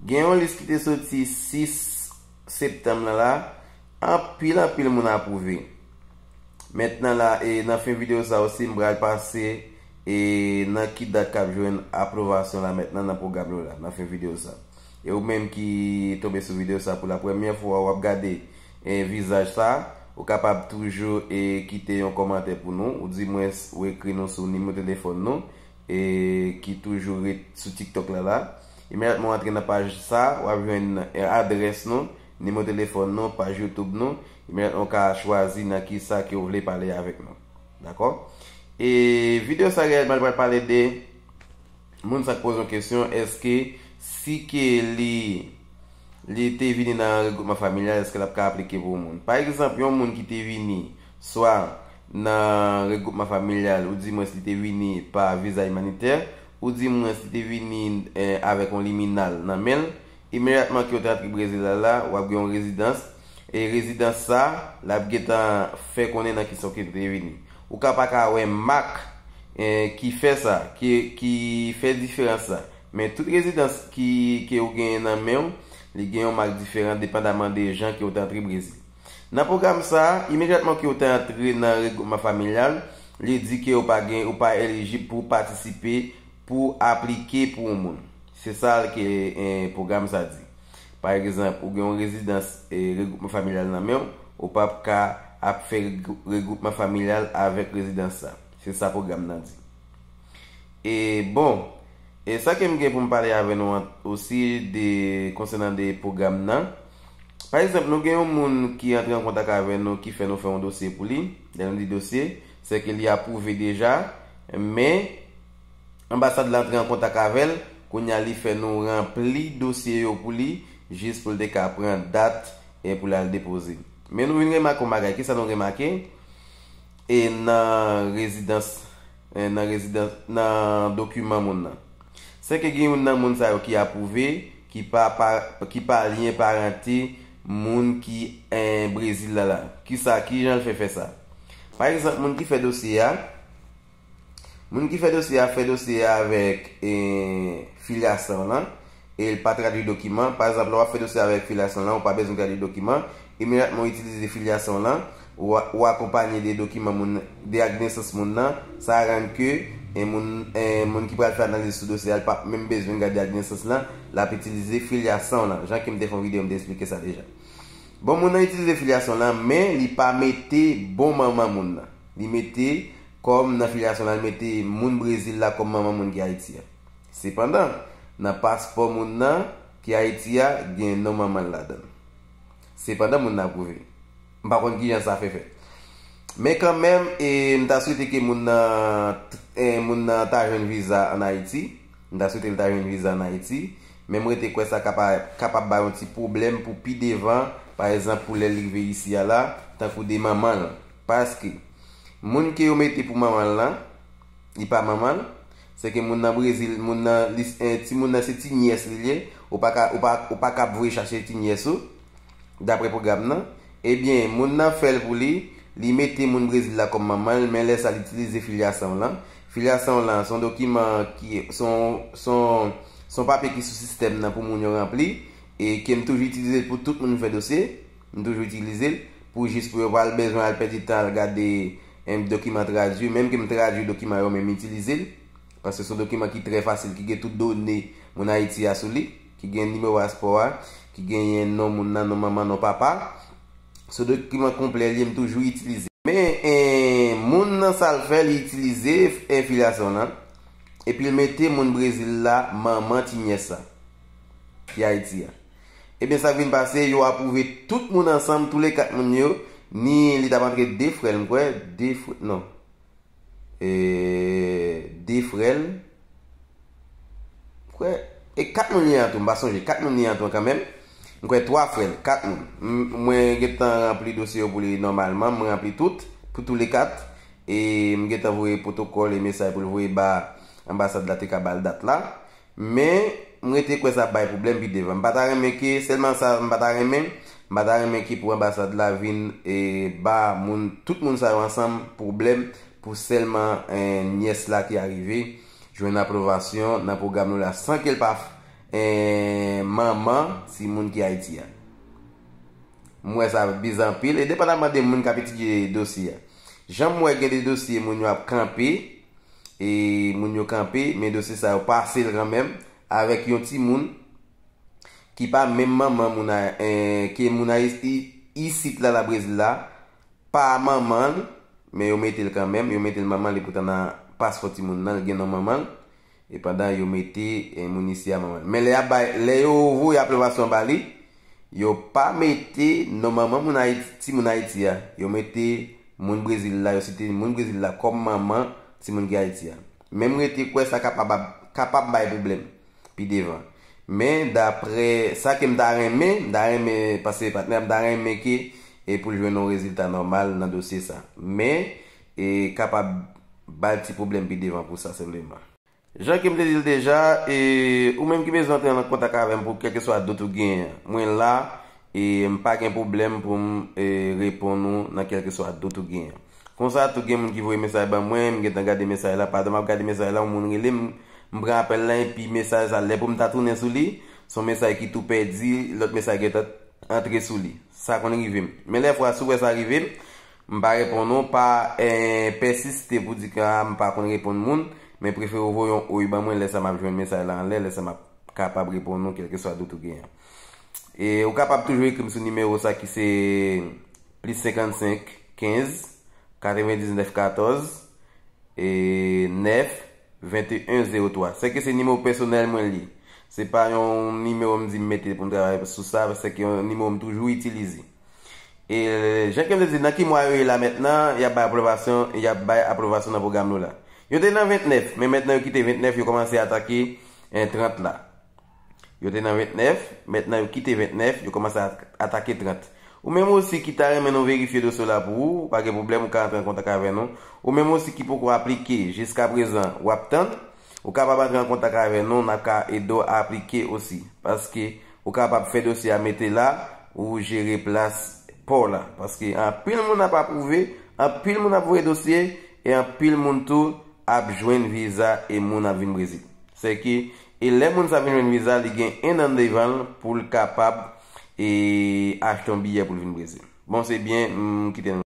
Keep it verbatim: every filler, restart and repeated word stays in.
Gen yon lis ki te soti sis septanm nan la, anpil, anpil moun apwouve. Mentnan la, e nan fen videyo sa osi, m pral pase e nan ki dat k ap jwenn apwovasyon la mentnan nan pwogram yo la, nan fen videyo sa. E ou menm ki tonbe sou videyo sa pou la premyè fwa, w ap gade e vizaj sa, ou kapab toujou e kite yon kòmantè pou nou, ou di mwens ou ekri nou sou nimewo telefòn nou, e ki toujou ret sou TikTok la la. Imedyatman w antre nan paj sa, w ap jwenn e adrès nou, nimewo telefòn nou, paj YouTube nou. Imedyatman w ka chwazi nan ki sa ke w vle pale avèk nou. Dakò? E videyo sa reyèlman pral pale de moun sa k poze yon kesyon, èske si ke li li te vini nan regroupman familyal, èske l ap ka aplike pou yon moun? Pa egzanp, yon moun ki te vini swa nan regroupman familyal, ou di mwens li te vini pa viza imanitè, ou di mwens li te vini eh, avèk yon liminal nan men l, imedyatman ke w te antre Brezil la, la, w ap gen yon rezidans, e rezidans sa, l ap gentan fè konnen nan ki sa w te vini. Ou ka pa ka wè mak eh, ki fè sa, ki, ki fè diferans sa. Men tout rezidans ki, ke w genyen nan men w, li gen yon mak diferan depandaman de jan ke w te antre Brezil. Nan pwogram sa, imedyatman ke w te antre nan regroupman familyal, li di ke w pa gen, ou pa elijib pou w patisipe, pou w aplike pou yon moun. Se sa ke eh, pwogram sa di. Pa egzanp, ou gen yon rezidans e regroupman familyal nan men w, ou p ap ka ap fè regrou- regroupman familyal avèk rezidans sa. Se sa pwogram nan di. E bon, e sa ke m gen pou m pale avè nou an- osi de konsènan de pwogram nan. Pa egzanp, nou gen yon moun ki antre an kontak avè nou ki fè nou fè yon dosye pou li. Lè nou di dosye, se ke li apwouve deja, men anbasad la antre an kontak avè l, kounye a li fè nou ranpli dosye yo pou li, jis pou l te ka pran dat e pou l al depoze. Men nou vin remake yon bagay, kisa nou remake? E nan rezidans, e nan rezidans, nan dokiman moun nan. Se ke gen youn nan moun sa yo ki apwouve, ki pa, pa, ki pa lyen parante moun ki en Brezil la la. Kisa, ki jan l fè fè sa? Pa egzanp, moun ki fè dosye a, moun ki fè dosye a fè dosye a avèk e, filyasyon lan, e l pa tradui dokiman. Pa egzanp, lè w ap fè dosye avèk filyasyon lan, ou pa bezwen tradui dokiman. Imedyatman w itilize filyasyon lan, ou, ou akonpanye de dokiman moun, de ak nesans moun nan, sa rann ke e, moun, e, moun ki pral fè analiz sou dosye a, l p ap menm bezwen gade ak nesans lan, l ap itilize filyasyon lan. Jan ke m te fè yon videyo, m te eksplike sa deja. Bon, moun nan itilize filyasyon lan, men li pa mete bon manman moun nan. Li mete kòm nan filyasyon lan, li mete moun Brezil la kòm manman moun ki Ayiti a. Sepandan, nan paspò moun nan ki Ayiti a, gen non manman l ladan l. Sepandan, moun nan apwouve. M pa konn kijan sa fè fèt. Men kanmenm, e, m ta swete ke moun nan, e, moun nan ta jwenn viza ann Ayiti. M ta swete l ta jwenn viza ann Ayiti. Men m rete kwè sa kapa, kapab bay yon ti pwoblèm pou pi devan, pa egzanp, pou lè l rive isi a la, tankou de manman l. Paske, moun ke yo mete pou manman l lan, li pa manman l. Se ke moun nan Brezil, moun nan, li, eh, timoun nan se ti nyès li ye. Ou pa ka, ou pa, ou pa ka ap voye chache ti nyès ou, dapre pwogram nan. Ebyen, moun nan fè l pou li, li mete moun Brezil la kòm manman l, men lè sa l itilize filyasyon w lan. Filyasyon w lan, se yon dokiman ki, se yon, se yon, se yon papye ki sou sistèm nan pou moun yo ranpli, e ke m toujou itilize l pou tout moun m fè dosye. M toujou itilize l pou jis pou yo pa al bezwen al pèdi tan al gade, em, dokiman tradui. Menm ke m tradui dokiman yo, men m itilize l. Paske se yon dokiman ki trè fasil, ki gen tout done moun Ayiti a sou li, ki gen nimewo paspò a, ki genyen non moun nan, non manman, non papa. Se yon dokiman konplè li ye, m toujou itilize. Men, en, moun nan sa l fè, li itilize, en, filyasyon w lan, epi l mete moun Brezil la, manman ti nyès sa, ki Ayiti a. Ebyen, sa k vin pase, yo apwouve tout moun ansanm, tou le kat moun yo, ni li t ap antre de frè l, m kwè, de frè, non. E, de frè l, m kwè, e kat moun li an tou, m pa sonje, kat moun li an tou kanmenm. M kwè twa frè l, kat moun. M, mwen gentan ranpli dosye yo pou li nòmalman, m ranpli tout, pou tou le kat. E m gentan voye pwotokòl e mesaj pou l voye ba anbasad la te ka ba l dat la. Men, m rete kwè sa ap bay pwoblèm pi devan. M pa ta renmen ke, sèlman sa, m pa ta renmen, m pa ta renmen ke pou anbasad la vin e ba moun, tout moun sa yo ansanm pwoblèm pou sèlman, eh, nyès la ki arive jwenn apwovasyon nan pwogram nou la san ke l pa f-, eh, manman timoun ki Ayiti a. M wè sa bizan anpil, e depandaman de moun k ap etidye dosye a. Jan m wè gen de dosye moun yo ap kanpe, e moun yo kanpe, men dosye sa yo pase l kanmenm, avèk yon timoun ki pa menm manman moun a, eh, ke moun a i- i- isit la, la Brezil la, pa manman l, men yo mete l kanmenm, yo mete l manman l, epoutan nan paspò timoun nan, l gen non manman l, e pandan yo mete, eh, moun isi a manman l. Men lè y ap bay, lè yo voye apwobasyon ba li, yo pa mete non manman moun Ayiti, timoun Ayiti a, yo mete moun Brezil la, yo site moun Brezil la kòm manman timoun ki Ayiti a. Men m rete kwè sa kapab, kapab bay pwoblèm pi devan. Men daprè sa ke m ta renmen, m ta renmen, paske patnè m ta renmen ke e pou l jwenn yon rezilta nòmal nan dosye sa. Men e kapab bay ti pwoblèm pi devan pou sa senpleman. Jan ke m te di l deja, e ou menm ki bezwen antre an kontak avè m pou kèlkeswa dout ou genyen, mwen la, e m pa gen pwoblèm pou m e reponn ou nan kèlkeswa dout ou genyen. Konsa tou gen moun ki voye mesaj ban mwen, m gentan gade mesaj la, pandan m ap gade mesaj la, yon moun rele m, m pran apèl la, epi mesaj sa, lè pou m ta tounen sou li, se yon mesaj ki tou pèdi, lòt mesaj gentan antre sou li. Sa konn rive m. Men lè fwa si w wè sa rive m, m pa reponn ou, pa eh, pèsiste pou di ke ah, m pa konn reponn moun, men prefere w voye yon oy ban mwen lè sa m ap jwenn mesaj la anlè, lè sa m ap kapab reponn ou kèlkeswa dout ou genyen. E ou kapab toujou ekri m sou nimewo sa ki se plis senkannsenk, kenz, katrevendiznèf, katòz, e nèf, venteyen, zewo twa. Sèke se nimewo pèsonèl mwen li ye. Se pa yon nimewo m di m mete pou m travay sou sa, sèke yon nimewo m toujou itilize. E jan ke m te di, nan ki mwa yo ye la mentnan, y ap bay apwobasyon, y ap bay apwobasyon nan pwogram nou la. Yo te nan ventnèf, men mentnan yo kite ventnèf, yo kòmanse atake en trant la. Yo te nan ventnèf, mentnan yo kite ventnèf, yo kòmanse at- atake trant. Ou menm osi ki ta renmen nou verifye dosye w la pou ou, pa gen pwoblèm, ou ka antre an kontak avè nou. Ou menm osi ki poko aplike jiskaprezan, w ap tann, ou kapab antre an kontak avè nou, n ap ka ede w aplike osi. Paske ou kapab fè dosye a mete la, ou jere plas pa w la. Paske anpil moun ap apwouve, anpil moun ap voye dosye, e anpil moun tou ap jwenn viza e moun ap vin Brezil. Sèke, e lè moun sa vin jwenn viza, li gen en an devan l pou l kapab e achte yon biyè pou l vin Brezil. Bon, se byen, m kite nou.